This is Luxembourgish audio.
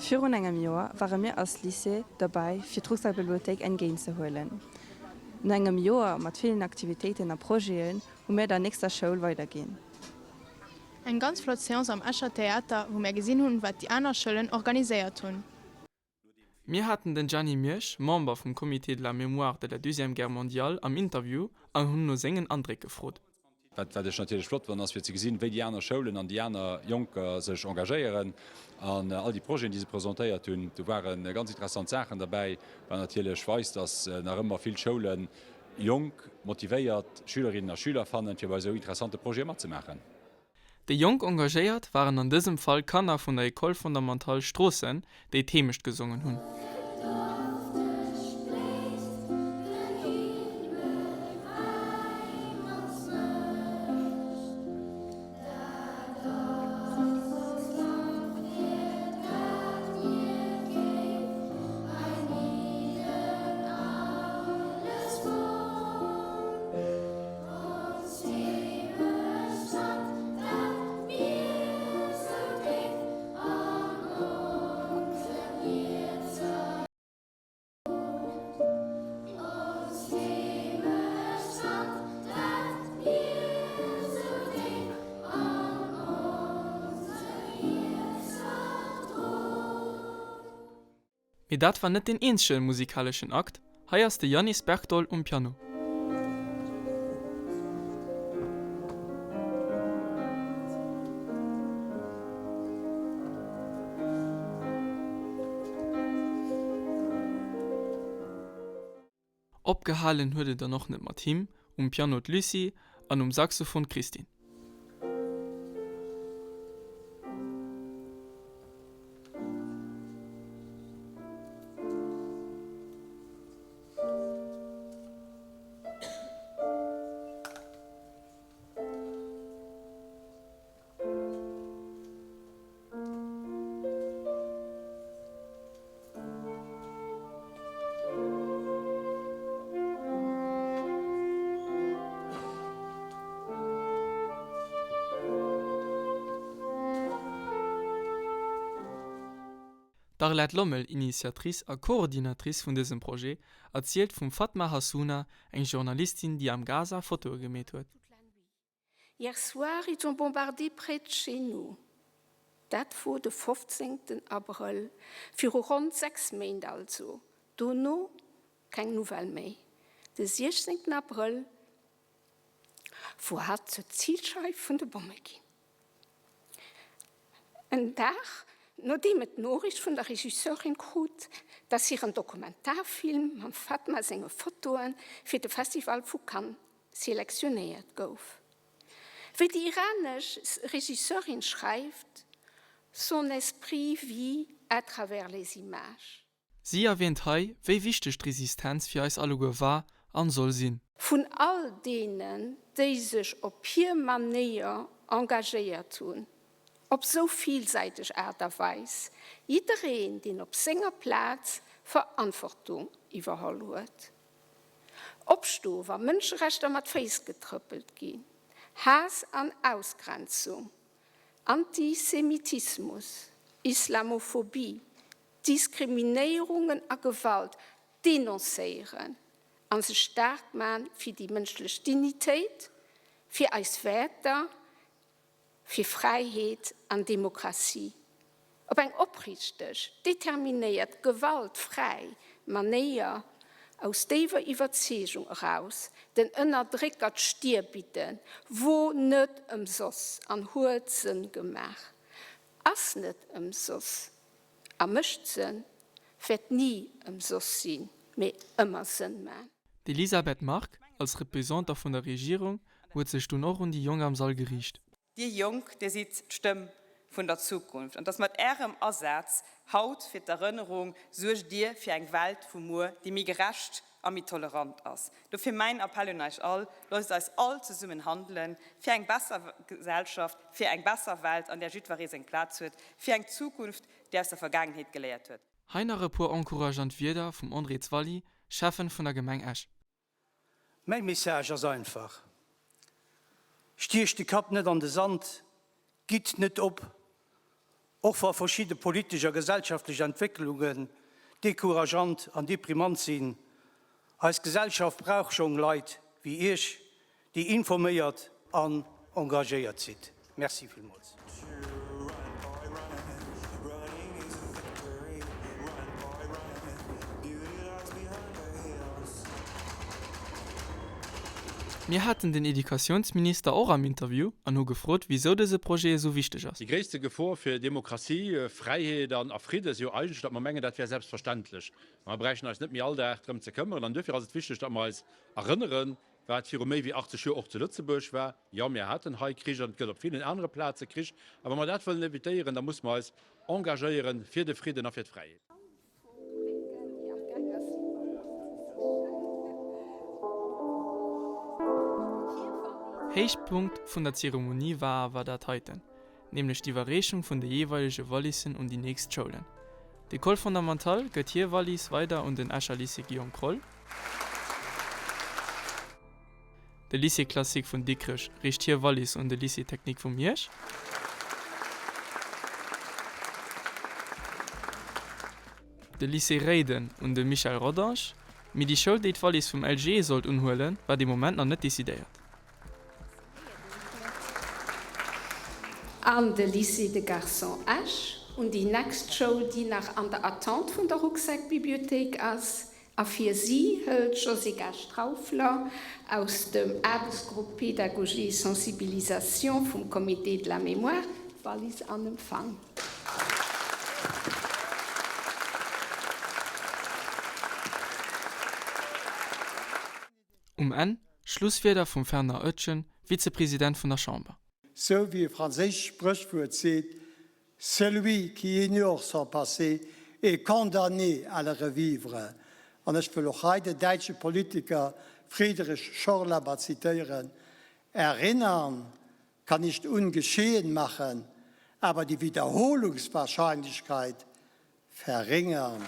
Virun engem Joer ware mir als Lycée derbäi fir d'Rucksackbibliothéik entgéint ze huelen. No engem Joer mat villen Aktivitéiten a Projeten hu mir der nächster Schoul weiderginn. Eng ganz flott Seance am Escher Theater, wou mär gesinn hunn, wat déi aner Schoulen organiséiert hunn. Mir haten den Gianni Miersch, Member vum Comité de la Mémoire de la Deuxième Guerre mondiale am Interview an hunn no sengen Andréck gefrot. Wat ech natierlech flott fannen, ass fir ze gesinn, wéi déi aner Schoulen an déi aner Jonker sech engagéieren an all déi Projeten, déi se presentéiert hunn. Do ware ganz interessant Saachen derbäi, wat natierlech weist, dass nach ëmmer vill Schoule jonk, motivéiert Schülerinnen a Schüler fannen, fir bei esou interessante Projete matzemaachen. Déi jonk Engagéiert waren an dësem Fall Kanner vun der École fondamentale Stroossen, déi d'Heemecht gesongen hunn. Mee dat war net deen eenzege musikaleschen Akt, hei ass de Yannis Berthold um Piano. Opgehalen huet et dann och net mat him, um Piano d'Lucie an um Saxophon d'Christine. D'Arlette Lommel, Initiatrice a Coordinatrice vun dësem Projet, erzielt vum Fatma Hassouna, eng Journalistin, déi am Gaza Fotoe gemeet huet. Hier soir, ils ont bombardé près de chez nous. Dat wor de 15 Abrëll, viru ronn 6 Méint also. Dono keng Nouvelle méi. De 16 Abrëll wor hatt zur Zilscheif vun de Bomme ginn. En Dag nodeem et d'Noriicht vun der Regisseurin krut, dass hiren Dokumentarfilm mam Fatma senge Fotoe fir de Festival vu Cannes selektionéiert gouf. Wéi déi iranesch Regisseurin schreift, Son esprit vit à travers les images. Si erwähnt hei, wéi wichteg d'Resistenz fir eis alleguer war an soll sinn. Vun all deenen, déi sech op hir Manéier engagéiert hunn, op sou villsäiteg Aart a Weis, jiddereen, deen op senger Plaz Verantwortung iwwerholl huet. Opstoe wa Mënscherechter mat Féiss getrëppelt ginn, Haass an Ausgrenzung, Antisemitismus, Islamophobie, Diskriminéierungen a Gewalt denoncéieren a sech staark man fir déi mënschlech Dignitéit, fir eis Wäerter, fir Fräiheet an Demokratie op eng opriichteg, determinéiert, gewaltfräi Manéier, aus déiwer Iwwerzeegung eraus, den Ënnerdrécker d'Stier bidden, wor net ëmsoss an huet Sënn gemaach, ass net ëmsoss a mécht Sënn, wäert ni ëmsoss sinn, mee ëmmer Sënn man. D'Elisabeth Margue, als Representant vun der Regierung, huet sech dunn och un déi Jonk am Sall geriicht. Dir Jonk, dir sidd d'Stëmm vun der Zukunft. An dass mat Ärem Asaz haut fir d'Erënnerung suergt Dir fir eng Welt vu muer, déi méi gerecht a méi tolerant ass. Dofir mäin Appell un eis all, Loosst eis all zesummen handelen, fir eng besser Gesellschaft, fir eng besser Welt, an där jiddweree seng Plaz huet, fir eng Zukunft, déi aus der Vergaangenheet geléiert huet. Hei nach e puer encourageant Wierder vum André Zwally, Schäffen vun der Gemeng Esch. Mäi Message ass einfach, Stiecht de Kapp net an de Sand, gitt net op! Och wa verschidde politesch a gesellschaftlech Entwécklungen decourageant an deprimant sinn, eis Gesellschaft brauch jonk Leit wéi Iech, déi informéiert an engagéiert sidd. Merci villmools. Mir haten den Educatiounsminister och am Interview an hu gefrot, wisou dëse Projet esou wichteg ass. Déi gréisste Gefor fir Demokratie, Fräiheet an a Fridde ass jo eigentlech, datt mer mengen, dat wär selbstverständlech. Mer bräichten eis net méi all Dag drëm ze këmmeren. An duerfir ass et wichteg, datt mer eis erënneren, wat viru méi wéi 80 Joer och zu Lëtzebuerg war. Jo, mir haten hei Krich an et gëtt op villen anere Plaze Krich. A wa mer dat wëllen evitéieren, da musse mer eis engagéiere fir de Fridden a fir d'Fräiheet. Héichpunkt vun der Zeremonie war awer dat heiten, nämlech d'Iwwerreechung vun de jeeweilege Wallissen un déi nächst Schoulen. D'École fondamentale gëtt hir Wallis weider un den Escher Lycée Guillaume Kroll, De Lycée classique vun Dikrech reecht hir Wallis un de Lycée technique vu Miersch. De Lycée Réiden un de Michel Rodange. Mee déi Schoul, déi d'Wallis vum LG sollt unhuelen, war dee Moment nach net decidéiert. An de Lycée de Garçons Esch un déi next Schoul, déi nach an der Attente vun der Rucksackbibliothéik ass. A fir si hëlt d'Josika Strauffler aus dem Aarbechtsgrupp Pédagogie et Sensibilisation vum Comité de la Mémoire d'Wallis an Empfang. Um Enn, Schlusswierder vum Fernand Oetjen, Vizepresident vun der Chamber. Sou wéi e franséischt Spréchwuert seet, Celui qui ignore son passé est condamné à le revivre. An ech wëll och hei den däitsche Politiker Friedrich Schorlemmer zitéieren, Erinnern kann nicht ungeschehen machen, aber die Wiederholungswahrscheinlichkeit verringern.